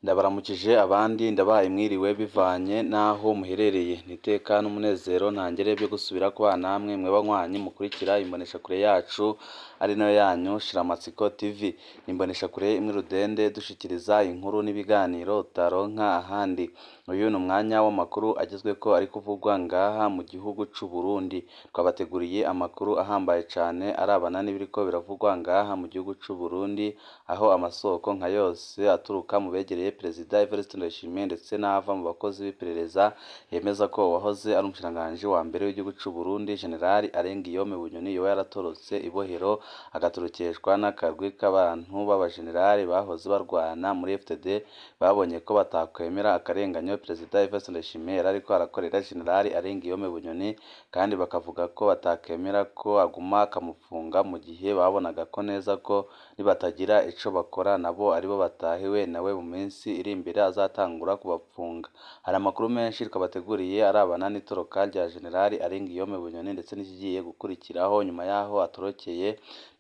Ndabaramukije abandi ndabahaye mwiriwe bivanye n'aho muherereye. Ni iteka n'umunezero ntangere byo gusubira kubana namwe mwe banywanyi mukurikira imboneshakure yacu ari nayo yanyu Shiramatsiko TV. Ni imboneshakure imwe rudende dushikiriza inkuru n'ibiganiro utaronka ahandi. Uyu ni umwanya w'amakuru agezweko ari kuvugwa ngaha mu gihugu c'u Burundi. Twabateguriye amakuru ahambaye cane arabana n'ibiriko biravugwa ngaha mu gihugu c'u Burundi, aho amasoko nka yose aturuka mu begereye Perezida Evariste Ndayishimiye ndetse n'ava mu bakozi b'iperereza yemeza ko uwahoze ari umushikiranganji wa mbere w'igihugu c'u Burundi General Alain Guillaume Bunyoni yoba yaratorotse ibohero agatorokeshwa n'akarwi k'abantu b'abajenerali bahoze barwana muri FDD, babonye ko batakwemera akarenganyo Perezida Evariste Ndayishimiye yari ariko arakorera General Alain Guillaume Bunyoni, kandi bakavuga ko batakemera ko aguma akamufunga mu gihe babonaga ko neza ko nibatagira ico bakora nabo aribo batahiwe nawe mu minsi iri imbere azatangura kubapfunga. Hari amakuru menshi twabateguriye arabana n'itoroka rya General Alain Guillaume Bunyoni ndetse n'ikigiye gukurikiraho nyuma y'aho atorokeye,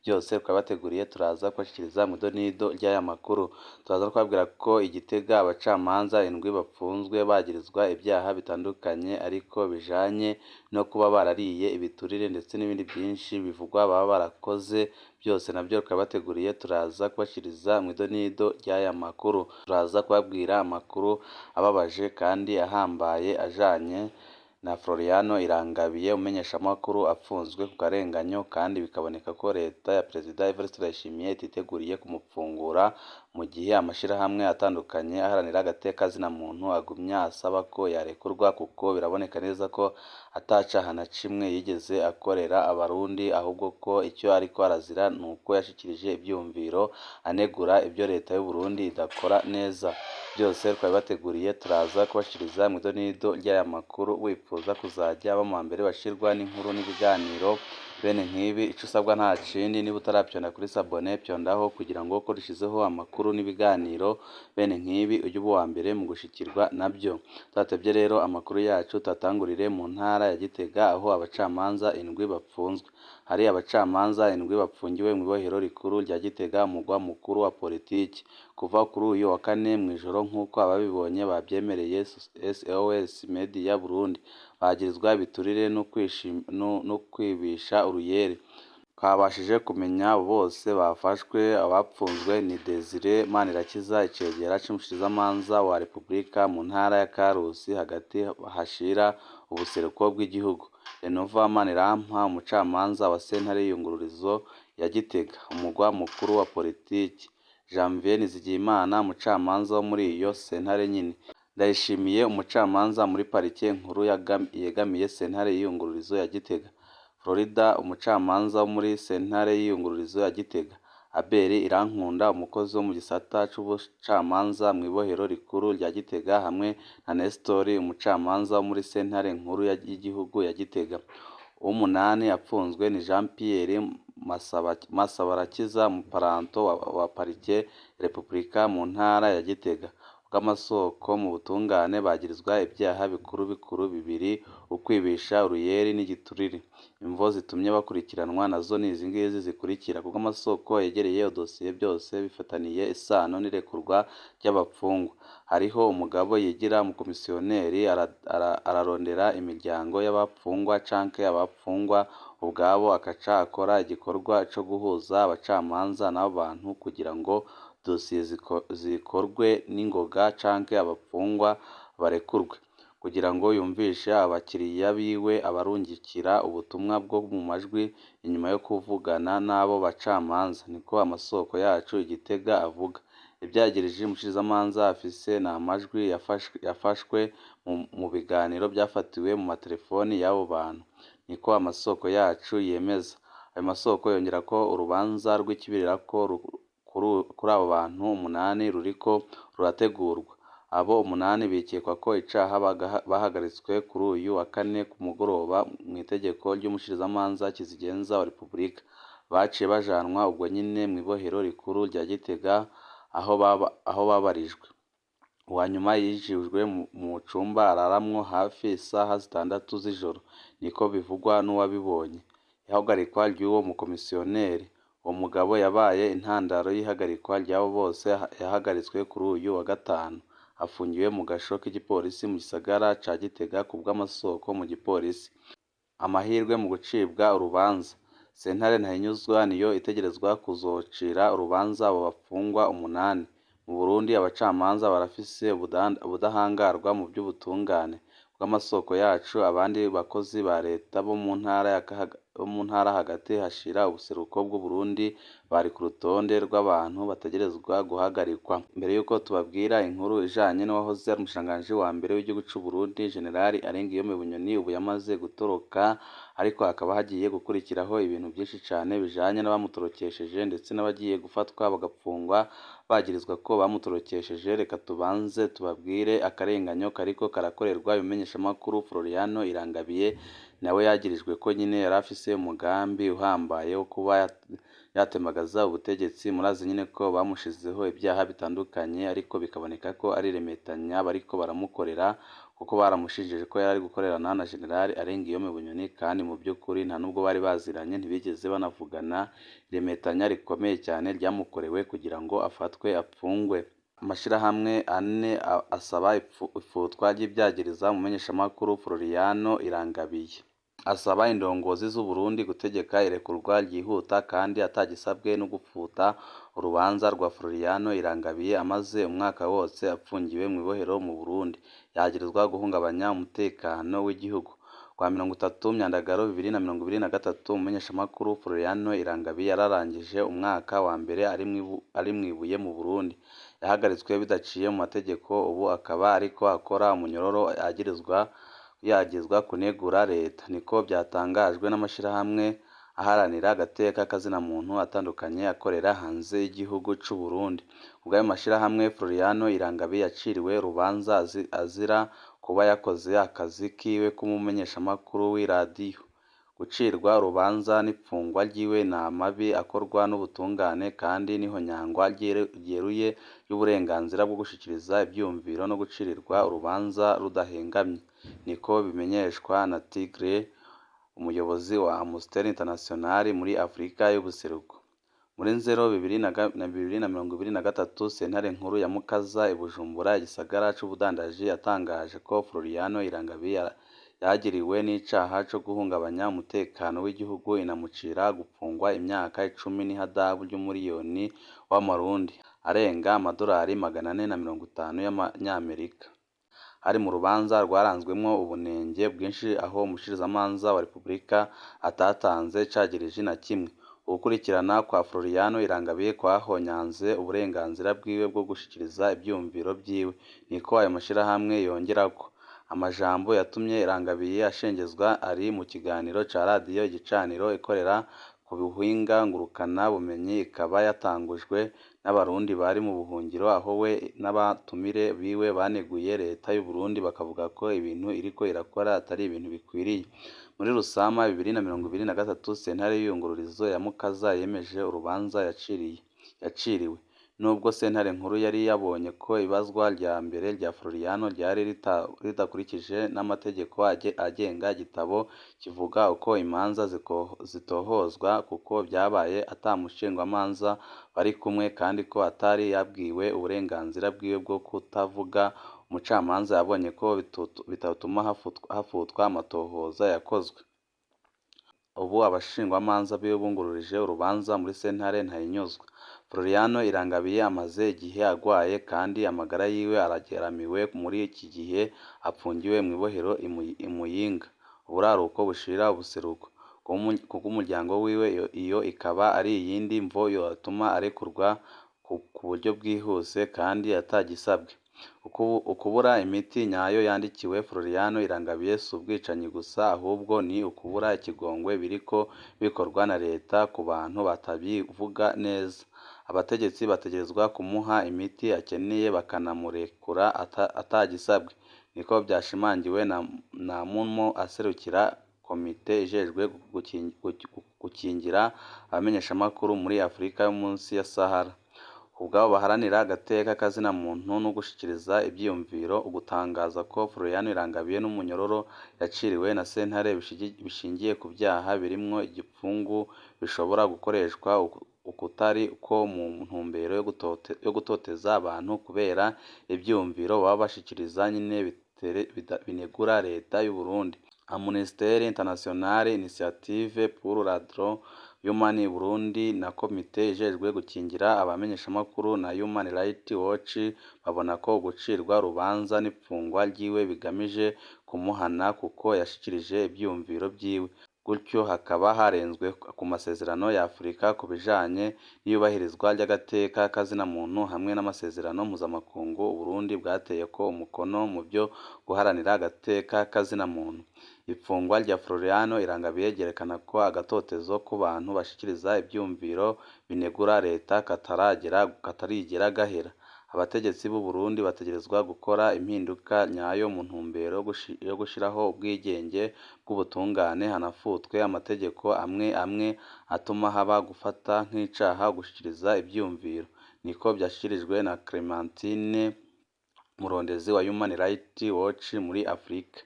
byose twabateguriye turaza kubashikiriza mw'idonido ry'aya makuru. Turaza kubabwira ko i Gitega abacamanza indwi bapfunzwe bagirizwa ibyaha bitandukanye ariko bijanye no kuba barariye ibiturire ndetse n'ibindi byinshi bivugwa baba barakoze, byose nabyo twabateguriye turaza kubashikiriza mw'idonido ry'aya makuru. Turaza kubabwira amakuru ababaje kandi ahambaye ajanye na Floriano Irangabiye umumenyeshamakuru apfunzwe ku karenganyo, kandi bikaboneka ko leta ya Perezida Evariste Ndayishimiye ititeguriye kumupfungura, mu gihe amashirahamwe atandukanye aharanira agateka muntu agumya asaba ko yarekurwa, kuko biraboneka neza ko atacaha na kimwe yigeze akorera Abarundi, ahubwo ko icyo ariko arazira ni uko yashikirije ivyumviro anegura ibyo leta y'u Burundi idakora neza. Byose twabibateguriye turaza kubashikiriza mw'idonido ry'aya makuru. Wipfuza kuzajya aba mu mbere bashirwa n'inkuru n'ibiganiro bene nk'ibi, ico usabwa nta kindi, niba utaravyonda kuri sabone vyondaho kugira ngo ko dushizeho amakuru n'ibiganiro bene nk'ibi ujye uba uwa mbere mu gushikirwa nabyo. Tudatevye rero amakuru yacu tuyatangurire mu ntara ya Gitega aho abacamanza indwi bapfunzwe. Hari abacamanza indwi bapfungiwe mw'ibohero rikuru rya Gitega, umugwa mukuru wa politiki, kuva kuri uyu wa kane mw'ijoro nk'uko ababibonye bavyemereye SOS Media Burundi. Bagirizwa ibiturire no kwibisha uruyeri. Twabashije kumenya abo bose bafashwe. Abapfunzwe ni Desire Manirakiza, icegera c'umushikirizamanza wa Repubulika mu ntara ya Karusi hagati hashira ubuseruko bw'igihugu, Renova Manirampa, umucamanza wa sentare y'iyungururizo ya Gitega, umugwa mukuru wa politiki, Janvier Nizigiyimana, umucamanza wo muri iyo sentare nyene, Ndayishimiye, umucamanza muri parike nkuru yegamiye sentare y'iyungururizo ya Gitega, Florida, umucamanza wo muri sentare y'iyungururizo ya Gitega, Abel Irankunda, umukozi wo mu gisata c'ubucamanza mw'ibohero rikuru rya Gitega, hamwe na Nestor, umucamanza wo muri sentare nkuru y'igihugu ya Gitega. Uw'umunani apfunzwe ni Jean Pierre Masabarakiza, umuparanto wa parike ya Repubulika mu ntara ya Gitega. Bw'amasoko mu butungane bagirizwa ibyaha bikuru bikuru bibiri, ukwibisha uruyeri n'igiturire. Imvo zitumye bakurikiranwa nazo ni izi ngizi zikurikira: kubw'amasoko yegereye iyo dosiye byose bifitaniye isano n'irekurwa ry'abapfungwa. Hariho umugabo yigira umukomisiyoneri ararondera imiryango y'abapfungwa canke abapfungwa ubwabo, akaca akora igikorwa co guhuza abacamanza n'abo bantu kugira ngo dosiye zikorwe n'ingoga canke abapfungwa barekurwe. Kugira ngo yumvishe abakiriya biwe abarungikira ubutumwa bwo mu majwi inyuma yo kuvugana n'abo bacamanza, niko amasoko yacu i Gitega avuga. Ivyagirije umushikirizamanza afise ni amajwi yafashwe mu biganiro vyafatiwe mu materefoni y'abo bantu, niko amasoko yacu yemeza. Ayo masoko yongera ko urubanza rw'ikibirirako kuri abo bantu umunani ruriko rurategurwa. Abo umunani bikekwa ko icaha bahagaritswe kuri uyu wa kane ku mugoroba mw'itegeko ry'umushikirizamanza kizigenza wa Repubulika. Baciye bajanwa ubwo nyene mw'ibohero rikuru rya Gitega aho babarijwe. Uwa nyuma yinjijwe mu cumba araramwo hafi isaha 6 z'ijoro, niko bivugwa n'uwabibonye. Ihagarikwa ry'uwo mukomisiyoneri. Uwo mugabo yabaye intandaro y'ihagarikwa ry'abo bose yahagaritswe kuri uyu wa gatanu. Afungiwe mu gasho k'igipolisi mu gisagara ca Gitega kubw'amasoko mu gipolisi. Amahirwe mu gucibwa urubanza. Sentare Ntahinyuzwa niyo itegerezwa kuzocira urubanza abo bapfungwa 8. Mu Burundi abacamanza barafise ubudahangarwa mu vy'ubutungane. Bw'amasoko yacu, abandi bakozi ba leta bo mu ntara hagati hashira ubuseruko bw'Uburundi bari ku rutonde rw'abantu bategerezwa guhagarikwa. Mbere yuko tubabwira inkuru ijanye n'uwahoze ari umushikiranganji wa mbere w'igihugu c'Uburundi General Alain Guillaume Bunyoni, ubu yamaze gutoroka, ariko hakaba hagiye gukurikiraho ibintu vyinshi cane bijanye n'abamutorokesheje ndetse n'abagiye gufatwa bagapfungwa bagirizwa ko bamutorokesheje. Reka tubanze tubabwire akarenganyo kariko karakorerwa ibimenyeshamakuru Floriano Irangabiye, nawe yagirijwe ko nyene yari afise umugambi uhambaye wo kuba yatemagaza ubutegetsi. Murazi nyene ko bamushizeho ivyaha bitandukanye, ariko bikaboneka ko ari remetanya bariko baramukorera, kuko baramushinjije ko yari gukorerana na General Alain Guillaume Bunyoni, kandi mu vy'ukuri nta nubwo bari baziranye, ntibigeze banavugana. Iremetanya rikomeye cyane ryamukorewe kugira ngo afatwe apfungwe. Amashirahamwe ane asaba ifutwa ry'ivyagiriza umumenyeshamakuru Floriano Irangabiye. Asaba indongozi z'Uburundi gutegeka irekurwa ryihuta kandi atagisabwe no gufuta urubanza rwa Floriano Irangabiye amaze umwaka wose apfungiwe mw'ibohero mu Burundi, yagirizwa guhungabanya umutekano w'igihugu. Kwa 30 Myandagaro 2023, umumenyeshamakuru Floriano Irangabiye yararangije umwaka wa mbere ari mw'ibuye mu Burundi. Yahagaritswe bidaciye mu mategeko, ubu akaba ariko akora umunyororo yagizwa kunegura leta. Niko vyatangajwe n'amashirahamwe aharanira agateka k'azinamuntu atandukanye akorera hanze y'igihugu c'Uburundi. Kubw'ayo mashirahamwe, Floriano Irangabiye yaciriwe urubanza azira kuba yakoze akazi kiwe k'umumenyeshamakuru w'iradiyo. Gucirwa urubanza n'ipfungwa ryiwe ni amabi akorwa n'ubutungane kandi n'ihonyangwa ryeruye ry'uburenganzira bwo gushikiriza ivyiyumviro no gucirirwa urubanza rudahengamye. Niko bimenyeshwa na Tigre, umuyobozi wa Amnesty International muri Afrika y'ubuseruko. Muri Nzero 2023, sentare nkuru ya Mukaza i Bujumbura, igisagara c'ubudandaji, yatangaje ko Floriano Irangabiye yagiriwe n'icaha co guhungabanya umutekano w'igihugu, inamucira gupfungwa imyaka 10 n'ihadabu ry'umuriyoni w'amarundi arenga amadorari 450 y'amanyamerika. Hari mu rubanza rwaranzwemwo ubunenge bwinshi, aho umushikirizamanza wa Repubulika atatanze icagiriji na kimwe. Ugukurikirana kwa Floriano Irangabiye kwahonyanze uburenganzira bwiwe bwo gushikiriza ivyiyumviro vyiwe, niko ayo mashirahamwe yongerako. Amajambo yatumye Irangabiye ashengezwa ari mu kiganiro ca radiyo Igicaniro ikorera ku buhinga ngurukana bumenyi, ikaba yatangujwe n'abarundi bari mu buhungiro, aho we n'abatumire biwe baneguye leta y'Uburundi bakavuga ko ibintu iriko irakora atari ibintu bikwiriye. Muri Rusama 2023, sentare y'iyungururizo ya Mukaza yemeje urubanza yaciriwe. Nubwo sentare nkuru yari yabonye ko ibazwa rya mbere rya Floriano ryari ridakurikije n'amategeko agenga igitabo kivuga uko imanza zitohozwa, kuko vyabaye ata mushingwamanza bari kumwe kandi ko atari yabwiwe uburenganzira bwiwe bwo kutavuga, umucamanza yabonye ko bitatuma hafutwa amatohoza yakozwe. Ubu abashingwamanza biwe bungururije urubanza muri sentare Ntahinyuzwa. Floriano Irangabiye amaze igihe agwaye kandi amagara yiwe arageramiwe muri iki gihe apfungiwe mw'ibohero i Muyinga, uburaruko bushira ubuseruko. Kubw'umuryango wiwe iyo ikaba ari iyindi mvo yotuma arekurwa ku buryo bwihuse kandi atagisabwe. Ukubura imiti nyayo yandikiwe Floriano Irangabiye si ubwicanyi gusa, ahubwo ni ukubura ikigongwe biriko bikorwa na leta ku bantu batabivuga neza. Abategetsi bategerezwa kumuha imiti akeneye bakanamurekura atagisabwe, niko vyashimangiwe na Mumo aserukira komite ijejwe gukingira abamenyeshamakuru muri Afrika yo munsi ya Sahara. Ubwabo baharanira agateka k'azina muntu no gushikiriza ivyiyumviro, ugutangaza ko Floriano Irangabiye n'umunyororo yaciriwe na sentare bishingiye ku vyaha birimwo igipfungu bishobora gukoreshwa ukutari ko mu ntumbero yo gutoteza abantu kubera ivyiyumviro baba bashikiriza nyene binegura leta y'u Burundi. Amnesty International, Initiative pour la Droit Human Burundi na komite ijejwe gukingira abamenyeshamakuru na Human Rights Watch babona ko gucirwa urubanza n'ipfungwa ryiwe bigamije kumuhana kuko yashikirije ivyiyumviro vyiwe. Gutyo hakaba harenzwe ku masezerano ya Afurika ku bijanye n'iyubahirizwa ry'agateka k'azinamuntu hamwe n'amasezerano mpuzamakungu Uburundi bwateyeko umukono mu vyo guharanira agateka k'azinamuntu. Ipfungwa rya Floriano Irangabiye ryerekana ko agatotezo ku bantu bashikiriza ivyiyumviro binegura leta katarigera gahera. Abategetsi b'u Burundi bategerezwa gukora impinduka nyayo mu ntumbero yo gushiraho ubwigenge bw'ubutungane, hanafutwe amategeko amwe amwe atuma haba gufata nk'icaha gushikiriza ivyiyumviro. Niko vyashikirijwe na Clementine Murondezi wa Human Rights Watch muri Afrika.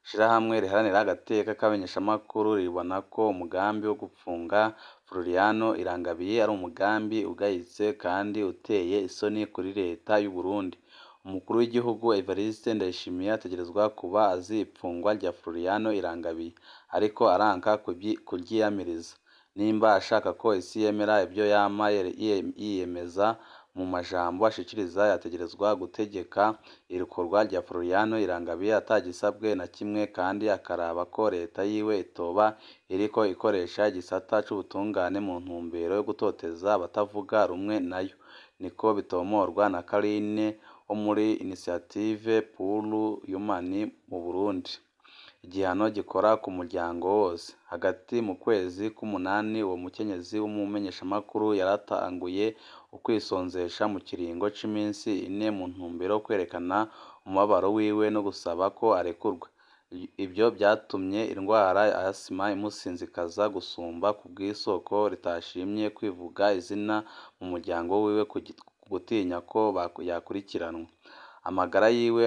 Ishirahamwe riharanira agateka k'abamenyeshamakuru ribona ko umugambi wo gupfunga Floriano Irangabiye ari umugambi ugayitse kandi uteye isoni kuri leta y'u Burundi. Umukuru w'igihugu Evariste Ndayishimiye ategerezwa kuba azi ipfungwa rya Floriano Irangabiye, ariko aranka kuryiyamiriza. Nimba ashaka ko isi yemera ivyo yama yiyemeza mu majambo ashikiriza, yategerezwa gutegeka irekurwa rya Floriano Irangabiye atagisabwe na kimwe kandi akaraba ko leta yiwe itoba iriko ikoresha igisata c'ubutungane mu ntumbero yo gutoteza abatavuga rumwe nayo. Niko bitomorwa na Karine wo muri Initiative pour Human mu Burundi. Igihano gikora ku muryango wose. Hagati mu kwezi k'umunani uwo mukenyezi w'umumenyeshamakuru yaratanguye ukwisonzesha mu kiringo c'iminsi ine mu ntumbero yo kwerekana umubabaro wiwe no gusaba ko arekurwa. Ivyo vyatumye indwara ya asima imusinzikaza gusumba kubw'isoko ritashimye kwivuga izina mu muryango wiwe gutinya ko yakurikiranwa. Amagara yiwe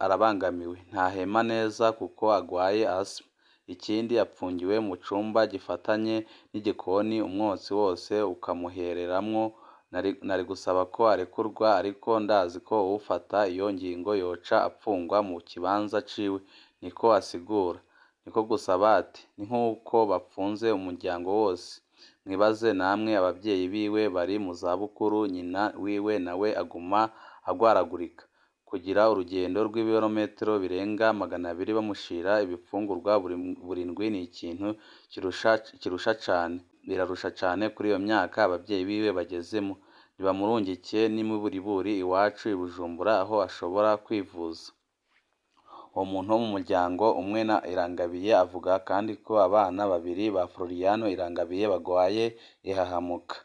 arabangamiwe, ntahema neza kuko agwaye asima. Ikindi apfungiwe mu cumba gifatanye n'igikoni umwotsi wose ukamuhereramwo. Nari gusaba ko arekurwa ariko ndazi ko uwufata iyo ngingo yoca apfungwa mu kibanza ciwe, niko asigura. Niko gusaba ati: "Ni nkuko bapfunze umuryango wose. Mwibaze namwe abavyeyi biwe bari mu zabukuru, nyina wiwe nawe aguma agwaragurika. Kugira urugendo rw'ibirometero birenga 200 bamushira ibifungurwa buri ndwi ni ikintu kirusha cane. Birarusha cane kuri iyo myaka abavyeyi biwe bagezemwo. Nibamurungike n'imiburiburi iwacu i Bujumbura aho ashobora kwivuza." Uwo muntu wo mu muryango umwe na Irangabiye avuga kandi ko abana babiri ba Floriano Irangabiye bagwaye ihahamuka.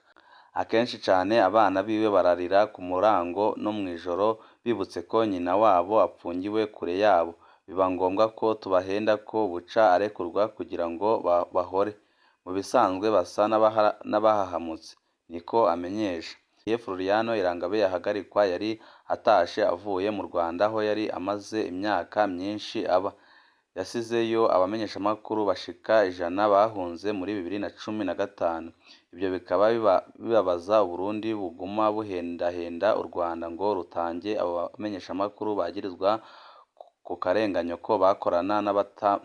Akenshi cane abana biwe bararira ku murango no mw'ijoro bibutse ko nyina wabo apfungiwe kure yabo. Biba ngombwa ko tubahenda ko buca arekurwa kugira ngo bahore. Mu bisanzwe basa n'abahahamutse, niko amenyesha. Igihe Floriano Irangabiye ahagarikwa yari atashe avuye mu Rwanda aho yari amaze imyaka myinshi aba. Yasizeyo abamenyeshamakuru bashika 100 bahunze muri 2015. Ivyo bikaba bibabaza Uburundi buguma buhendahenda u Rwanda ngo rutange abo bamenyeshamakuru bagirizwa ku karenganyo ko bakorana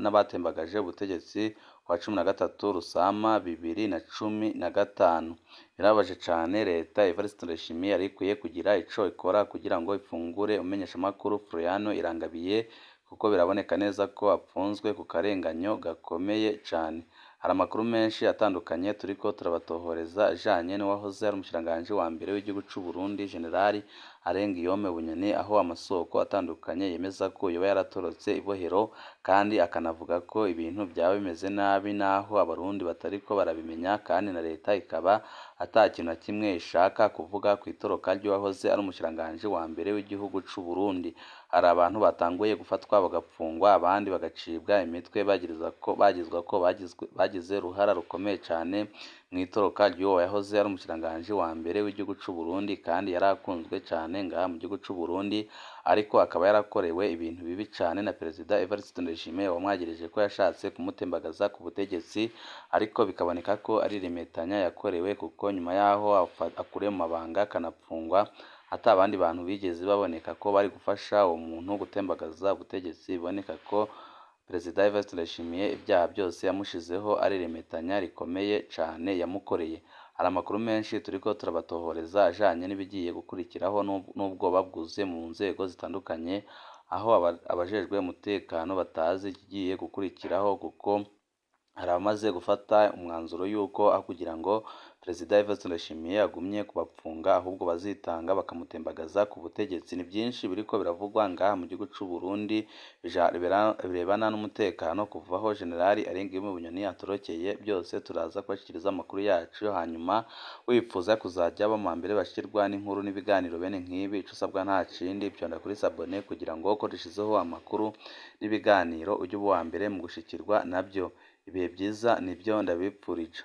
n'abatembagaje ubutegetsi kuwa 13 Rusama 2015. Birababaje cane, leta Evariste Ndayishimiye yari ikwiye kugira ico ikora kugira ngo ifungure umumenyeshamakuru Floriano Irangabiye kuko biraboneka neza ko apfunzwe ku karenganyo gakomeye cane. Hari amakuru menshi atandukanye turiko turabatohoreza ajanye n'uwahoze ari umushikiranganji wa mbere w'igihugu c'u Burundi General Alain Guillaume Bunyoni, aho amasoko atandukanye yemeza ko yoba yaratorotse ibohero kandi akanavuga ko ibintu vyaba bimeze nabi naho abarundi batariko barabimenya, kandi na leta ikaba ata kintu na kimwe ishaka kuvuga kw'itoroka ry'uwahoze ari umushikiranganji wa mbere w'igihugu c'u Burundi. Hari abantu batanguye gufatwa bagapfungwa, abandi bagacibwa imitwe bagirizwa ko bagize bagize uruhara rukomeye cane mw'itoroka ry'uwo yahoze ari umushikiranganji wa mbere w'igihugu c'u Burundi, kandi yari akunzwe cane ngaha mu gihugu c'u Burundi, ariko akaba yarakorewe ibintu bibi cane na Perezida Evariste Ndayishimiye wamwagirije ko yashatse kumutembagaza ku butegetsi, ariko bikaboneka ko ari iremetanya yakorewe, kuko nyuma yaho akuriye mu mabanga akanapfungwa ata bandi bantu bigeze baboneka ko bari gufasha uwo muntu gutembagaza ubutegetsi. Biboneka ko Perezida Evariste Ndayishimiye ibyaha byose yamushizeho ari iremetanya rikomeye cane yamukoreye. Hari amakuru menshi turiko turabatohoreza ajanye n'ibigiye gukurikiraho n'ubwoba bwuzuye mu nzego zitandukanye, aho abajejwe umutekano batazi ikigiye gukurikiraho, kuko hari abamaze gufata umwanzuro yuko aho kugira ngo Perezida Evariste Ndayishimiye agumye kubapfunga, ahubwo bazitanga bakamutembagaza ku butegetsi. Ni byinshi biriko biravugwa ngaha mu gihugu c'u Burundi birebana n'umutekano kuva aho General Alain Bunyoni atorokeye. Byose turaza kubashikiriza amakuru yacu, hanyuma wipfuza kuzajya aba mu mbere bashikirwa n'inkuru n'ibiganiro bene nk'ibi, ico usabwa nta kindi, fyonda kuri s'abonner kugira ngo uko dushizeho amakuru n'ibiganiro ujye uba uwa mbere mu gushikirwa nabyo. Ibihe byiza nibyo ndabipfurije.